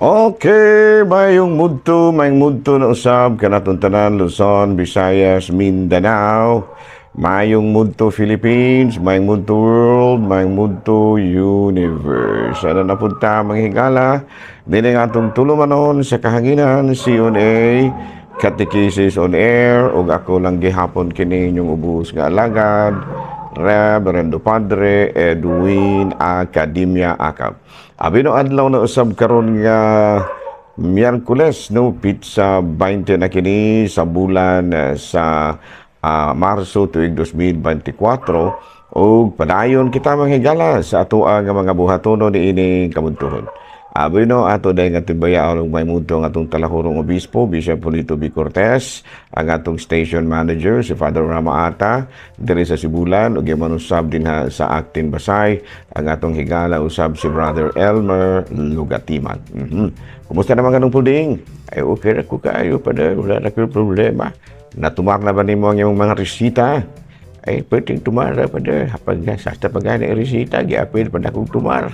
Okay, mayong mudto na usab kanatong tanan, Luzon, Visayas, Mindanao. Mayong mudto Philippines, mayong mudto world, mayong mudto universe. Ano na punta mga higala? Dili nga atong tulumanon sa kahanginan, CONA, Catechesis on Air, ug ako lang gihapon kini inyong ubos nga alagad, Reverendo Padre Edwin Academia Acab. Abi no, adlaw na usab karon nga Miyerkules, no, petsa 20 na kini sa bulan sa Marso tuig 2024 ug padayon kita, mga higala, sa atoa nga mga buhatono niining kabuntuhon. Abi no, ato dahil nga tibayaon og may mundo ang atong talahurong obispo, Bishop Polito B. Cortez, ang atong station manager, si Father Rama Ata, diri sa Sibulan, ug yaman usab dinha sa Actin Basay, ang atong higala usab si Brother Elmer Lugatiman. Kumusta naman ganong puding? Ay, okay ra ko kayo, pada, wala na ko problema. Natumar na ba nimo ang imong mga resita? Ay, pwedeng tumara, pada, hapag sa pag resita, giapil pa na kong tumar.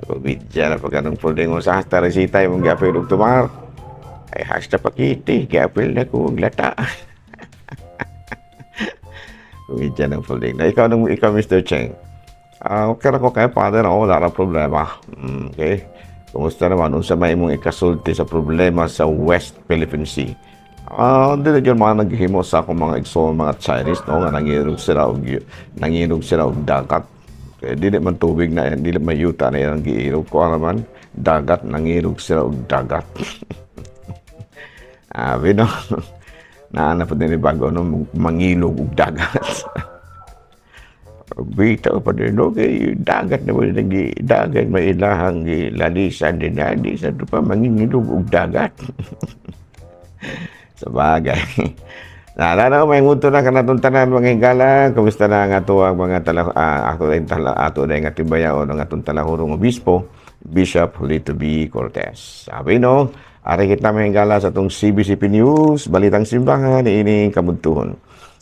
Bidya na pag anong puding mo sa hasta resita imong giapil og tumar. Ay, hasta pakiti, giapil na ko og lata. Bidya ng puding. Na ikaw, nung, ikaw, Mr. Cheng. Ah, okay ra ko kay Father, ako wala ra problema. Okay. Kumusta naman unsa may imong ikasulti sa problema sa West Philippine Sea? Ah, dili gyud mga naghimo sa akong mga igsoon, mga Chinese, no, nga nangirog sila og dagat. Kaya dili man tubig na dili man yuta na ilang giirog ko naman dagat, nangirog sila og dagat. Ah, no. Naa na pa din bago, no, mangilog og dagat. Bitaw pa din, no, kay dagat na mo nagi dagat may ilahang gilalisan din na di sa pa mangingilog og dagat. Sa bagay. Naalala ko, may ngunto na kanatong tanan, mga higala. Kumusta na ang ato ang mga tala, ato din tala, ato din nga tibayaon ang atong talahurong obispo, Bishop Lito B. Cortez. Sabi no, ari kita, mga higala, sa atong CBCP News, Balitang Simbahan, ining kabuntuhon.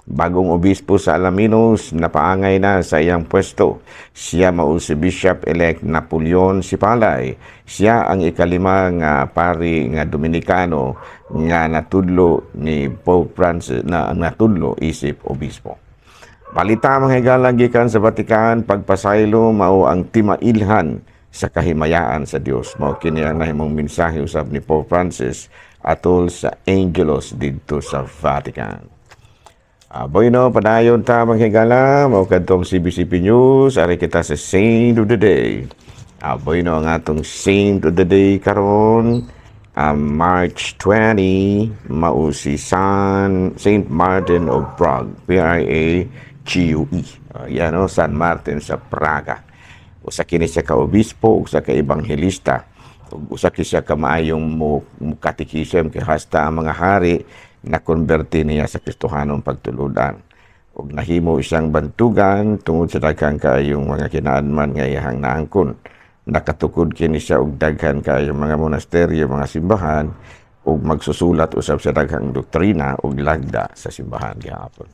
Bagong obispo sa Alaminos napaangay na sa iyang pwesto. Siya mao si Bishop-elect Napoleon Sipalay. Siya ang ikalima nga pari nga Dominikano nga natudlo ni Pope Francis na natudlo isip obispo. Balita, mga higala, gikan sa Vatican, pagpasaylo mao ang timailhan sa kahimayaan sa Dios. Mao kini ang nahimong mensahe usab ni Pope Francis atol sa Angelus didto sa Vatican. Bueno, padayon ta, mga higala, mao kadtong CBCP News, ari kita sa Saint of the Day. Bueno, ang atong Saint of the Day karon, March 20, mao si Saint Martin of Prague, Prague. Yan o, San Martin sa Praga. Usa kini siya ka obispo, usa ka ebanghelista, ug usa kini siya ka maayong mo katikism kay hasta ang mga hari na konberte niya sa Kristohanong pagtulunan. Ug nahimo isang bantugan tungod sa daghang kaayong mga kinaadman nga iyahang naangkon. Nakatukod kini siya og daghan kaayong mga monasteryo, mga simbahan, ug magsusulat usab sa daghang doktrina ug lagda sa simbahan gihapon.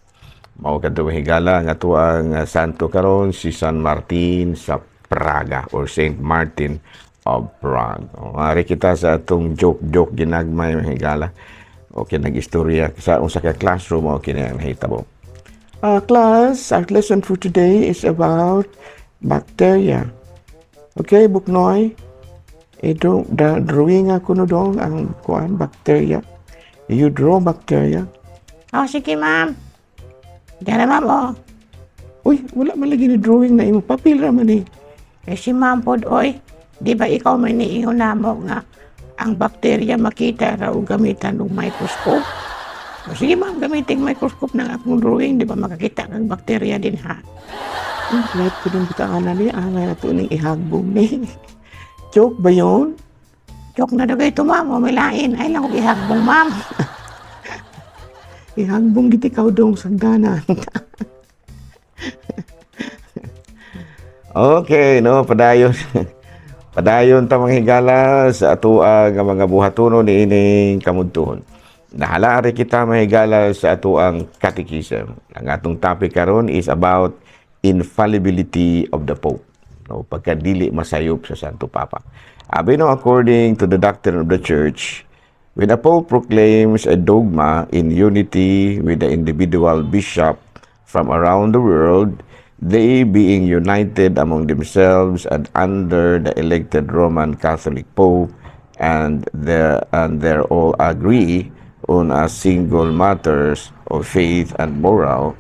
Mao kadto, higala, nga atuang santo karon, si San Martin sa Praga or Saint Martin of Prague. O, ari kita sa atong joke-joke ginagmay, mga higala. Okay, nag-istorya sa usa ka classroom o kini ang nahitabo. Class, our lesson for today is about bacteria. Okay, Buknoy? Ito, da, drawing ako no dong ang kuan, bacteria. You draw bacteria. Oh, sige, ma'am. Diyan na, ma'am, oh. Uy, wala man lagi ni drawing na imo. Papel ra man eh. Eh, si ma'am pod, oy. Di ba ikaw may niingon namo nga ang bakterya makita ra og gamitan og microscope? O, sige, ma'am, gamitin microscope ng akong drawing, di ba makakita kang bakterya din ha? Lahat ko ng butangan na ni, angay na to ning ihagbong ni. Joke ba yun? Joke na daw ito, ma'am. O, may lain. Ay lang kong ihagbong, ma'am. Ihagbong gid ikaw dong sagdanan. Okay, no, padayon. Padayon ta, mga higala, sa atoa nga mga buhatono niining kamudtuhon. Nahala ari kita, mga higala, sa atoang catechism. Ang atong topic karon is about infallibility of the Pope. no, pagka dili masayop sa Santo Papa. Abi no, according to the doctrine of the Church, when a pope proclaims a dogma in unity with the individual bishop from around the world, they being united among themselves and under the elected Roman Catholic Pope, and they all agree on a single matters of faith and moral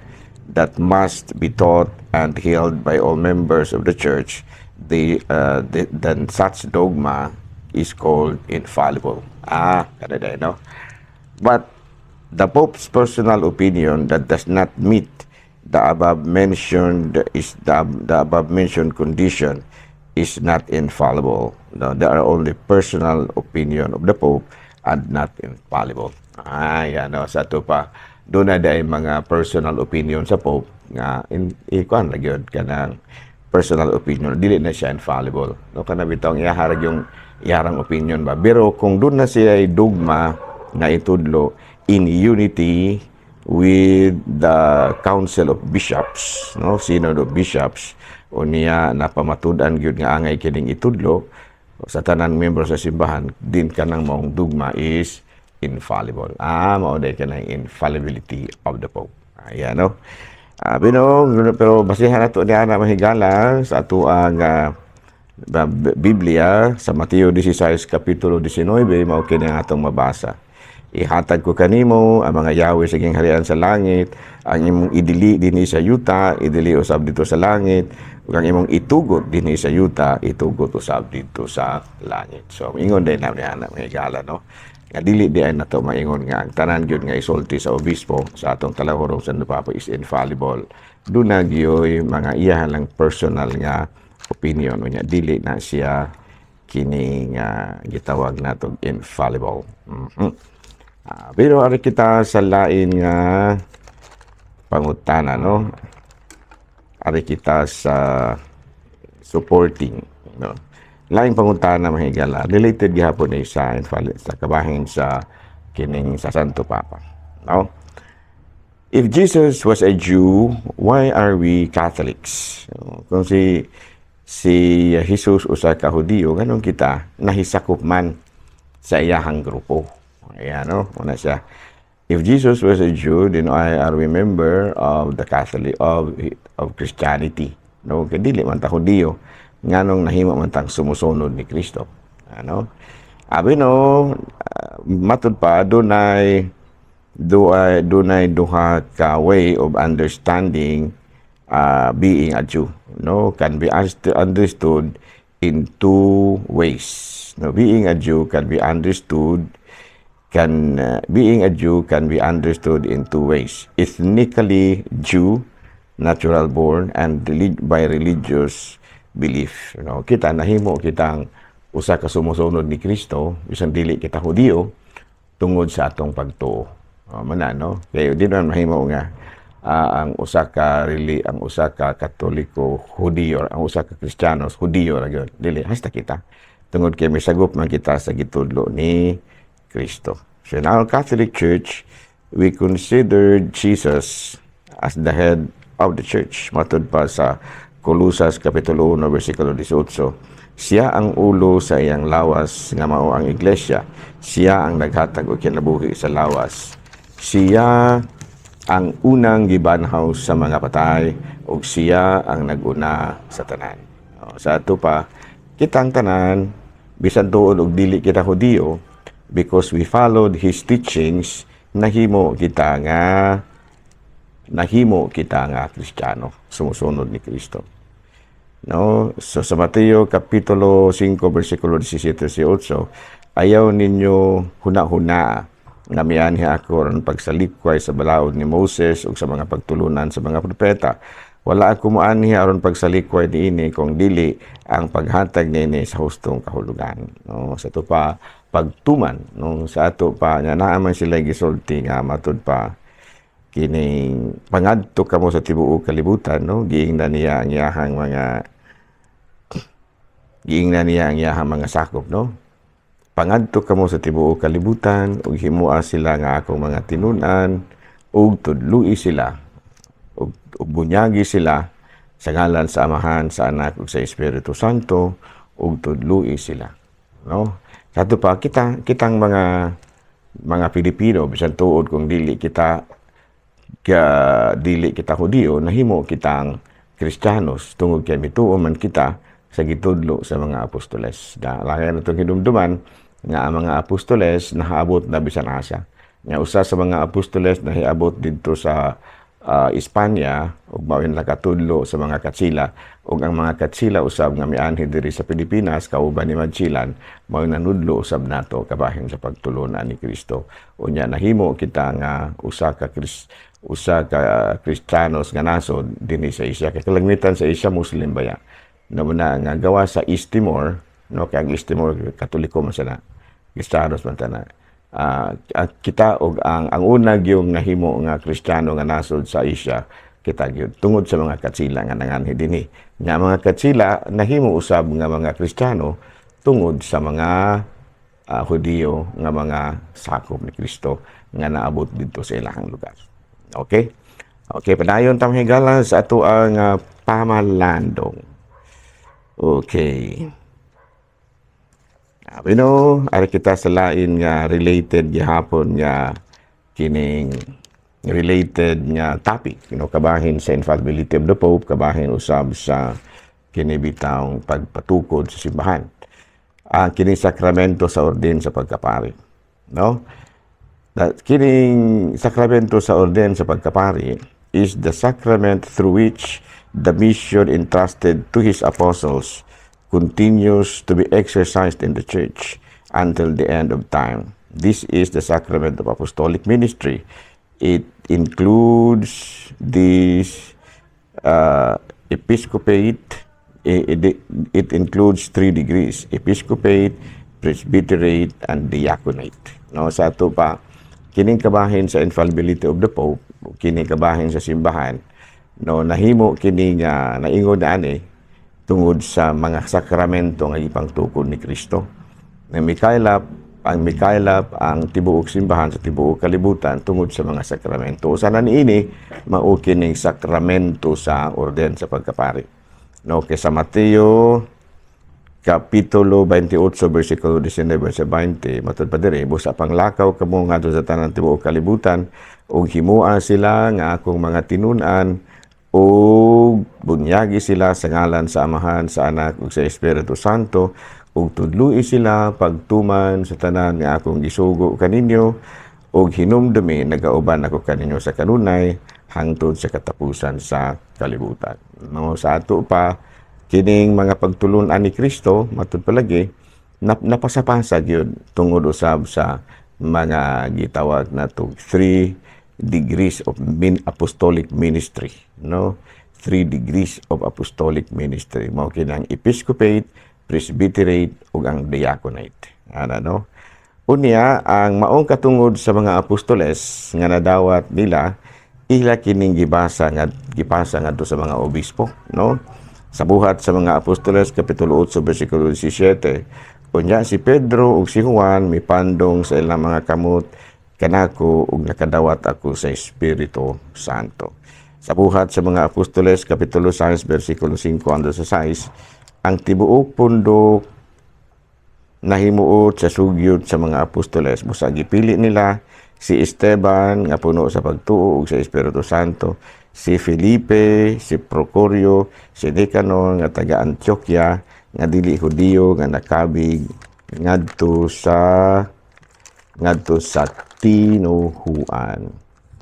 that must be taught and held by all members of the Church, then such dogma is called infallible. Ah, kada, no? But the Pope's personal opinion that does not meet the above mentioned condition is not infallible. No, they are only personal opinion of the Pope and not infallible. Ah, yan, no, sa ato pa duna diay mga personal opinion sa Pope nga in ikuan lagi yun kanang personal opinion, dili na siya infallible, no, kana bitong iyaha ra yung iyarang opinion ba. Pero kung duna na siya dogma nga itudlo in unity with the Council of Bishops, no, Synod of Bishops, unya napamatud-an gyud nga angay kining itudlo sa tanan member sa simbahan din, kanang maong dogma is infallible. Ah, mao diay kanang infallibility of the Pope. Ayan, no. Ah, pero basihan nato niya na, mahigala, sa atoang Biblia sa Mateo 16 kapitulo 19, mao kini ang atong mabasa. "Ihatag ko kanimo ang mga yawe sa gingharian sa langit, ang imong idili dinhi sa yuta, idili usab didto sa langit, ug ang imong itugot dinhi sa yuta, itugot usab didto sa langit." So ingon din na niya na, mahigala, no? Nga dili diay nato maingon nga ang tanan gyud nga isulti sa obispo sa atong talahurong Santo Papa is infallible. Duna gyoy mga iyahan lang personal nga opinion, unya dili na siya kining gitawag nato infallible. Pero ari kita sa lain nga pangutana, no. Ari kita sa supporting, no. Laing pangutana, mahigala, related gihapon ni sa kabahin sa kining sa Santo Papa, no. If Jesus was a Jew, why are we Catholics? Kung si Jesus usa ka Hudiyo, nganong kita nahisakop man sa iyahang grupo? Ayan, no? Una siya. If Jesus was a Jew, then why are we member of the Catholic of Christianity? No, kay dili man ta Hudiyo, nganong nahimo man tang sumusunod ni Kristo? Ano? Abi no, matud pa dunay duha ka way of understanding being a Jew, no, can be understood in two ways, no. Being a Jew can be understood in two ways: ethnically Jew, natural born, and by religious belief, no. Kita nahimo kitang usa ka sumusunod ni Kristo bisan dili kita Hudiyo tungod sa atong pagtuo. Oh, mana, no? Kay di man mahimo nga ang usa ka Katoliko Hudiyo, ang usa ka Kristiyano Hudiyo ra gyud. Dili hasta kita. Tungod kay misagop man kita sa gitudlo ni Kristo. So in our Catholic Church, we consider Jesus as the head of the Church. Matud pa sa Kolosas Kapitulo 1 versikulo 18. Siya ang ulo sa iyang lawas nga mao ang iglesia. Siya ang naghatag og kinabuhi sa lawas. Siya ang unang gibanhaw sa mga patay ug siya ang naguna sa tanan. O, sa ato pa, kitang tanan bisan tuod og dili kita Hudiyo, because we followed his teachings, nahimo kita nga Kristiyano, sumusunod ni Kristo. No? So sa Mateo kapitulo 5 bersikulo 17 18, "Ayaw ninyo huna-huna nga mianhi ako aron pagsalikway sa balaod ni Moses ug sa mga pagtulunan sa mga propeta. Wala ako moanhi aron pagsalikway niini kung dili ang paghatag niini sa hustong kahulugan." No, sa ato pa pagtuman, no, sa ato pa nga naa man sila gisulti nga matud pa kining "Pangadto kamo sa tibuok kalibutan," no, giingnan niya ang iyahang mga sakop, no, "Pangadto kamo sa tibuok kalibutan ug himoa sila nga akong mga tinun-an ug tudloi sila ug bunyagi sila Sa ngalan sa Amahan, sa Anak ug sa Espiritu Santo, ug tudloi sila. No? Sa ato pa kita kitang mga Pilipino, bisan tuod kung dili kita Hudiyo, nahimo kitang Kristiyanos tungod kay mituo man kita sa gitudlo sa mga apostoles. Da lagi na itong hinumduman nga ang mga apostoles nahaabot na bisan asa. Nga usa sa mga apostoles nahiabot didto sa Espanya ug mao nakatudlo sa mga Katsila, ug ang mga Katsila usab nga mianhi diri sa Pilipinas kauban ni Magellan, mao nanudlo usab nato kabahin sa pagtulunan ni Kristo. Unya nahimo kita nga usa ka Kristiyanos nga nasod dinhi sa Asia, kay kalagmitan sa Asia Muslim baya na muna nga gawa sa East Timor, no? Kay ang East Timor Katoliko man sila, Kristiyanos man tana. At kita og ang una gyud nahimo nga Kristiyano nga nasod sa Asia, kita gyud, tungod sa mga Katsila nga nanganhi dinhi. Nga mga Katsila nahimo usab nga mga Kristiyano tungod sa mga Hudiyo nga mga sakop ni Kristo nga naabot didto sa ilahang lugar. Okay? Okay, padayon ta, mga higala, sa ato ang pamalandong. Okay. Sabi no, ari kita sa lain nga related gihapon nga kining related nga topic, kabahin sa infallibility of the Pope, kabahin usab sa kini bitawng pagpatukod sa simbahan. Ang kining sakramento sa orden sa pagkapari, no? That kining sakramento sa orden sa pagkapari is the sacrament through which the mission entrusted to his apostles continues to be exercised in the Church until the end of time. This is the sacrament of apostolic ministry. It includes this episcopate, it includes three degrees: episcopate, presbyterate, and diaconate. No, sa ato pa, kining kabahin sa infallibility of the Pope, kining kabahin sa simbahan, no, nahimo kini nga naingon na ani tungod sa mga sakramento nga gipangtukod ni Kristo. Na mikaylap ang mikaylap ang tibuok simbahan sa tibuok kalibutan tungod sa mga sakramento. Usa na niini mao kining sakramento sa orden sa pagkapari. No, kay sa Mateo Kapitulo 28 versikulo 19 sa 20, matud pa diri, "Busa panglakaw kamo ngadto sa tanan tibuok kalibutan ug himoa sila nga akong mga tinun-an ug bunyagi sila sa ngalan sa Amahan, sa Anak ug sa Espiritu Santo, ug tudloi sila pagtuman sa tanan nga akong gisugo kaninyo, ug hinumdumi, nagauban ako kaninyo sa kanunay hangtod sa katapusan sa kalibutan." No, sa ato pa, kining mga pagtulun-an ni Kristo, matud palagi napasapasa gyud tungod usab sa mga gitawag na to three degrees of apostolic ministry, no? Three degrees of apostolic ministry, mao kini ang episcopate, presbyterate ug ang diaconate ana, no? Unya ang maong katungod sa mga apostoles nga nadawat nila, ila kining gibasa nga gipasa ngadto sa mga obispo, no? Sa Buhat sa mga Apostoles kapitulo 8 bersikulo 17, "Unya si Pedro ug si Juan mipandong sa ilang mga kamot kanako ug nakadawat ako sa Espiritu Santo." Sa Buhat sa mga Apostoles kapitulo 6 bersikulo 5 hanggang sa 6, "Ang tibuok pundok nahimuot sa sugyot sa mga apostoles. Busa gipili nila si Esteban nga puno sa pagtuo ug sa Espiritu Santo, si Felipe, si Procorio, si Nicanor nga taga Antioquia nga dili Hudiyo nga nakabig ngadto sa tinuhuan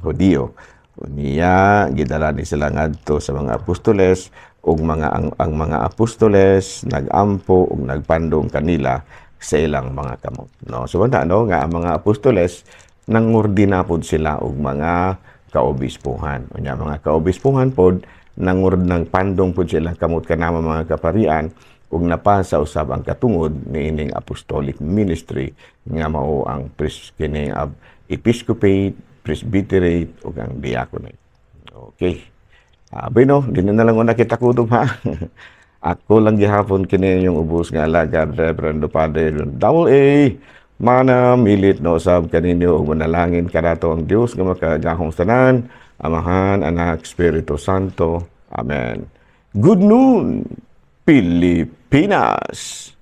Hudiyo. Unya gidala ni sila ngadto sa mga apostoles ug ang mga apostoles nagampo ug nagpandong kanila sa ilang mga kamot," no? So wala, no, nga ang mga apostoles nangordina pod sila og mga kaobispuhan. Unya mga kaobispuhan pod nang pandong pod sila kamot kanama mga kaparian ug napasa usab ang katungod niining apostolic ministry nga mao ang kining episcopate, presbyterate ug ang diaconate. Okay. Bueno, di na lang una kita kutob, ha. Ako lang gihapon kini yung ubos nga alagad, Reverendo Padre Double A. Mana milit no usab kaninyo ug manalangin kanato ang Dios nga makagahong tanan, Amahan, Anak, Espiritu Santo. Amen. Good noon, Pilipinas!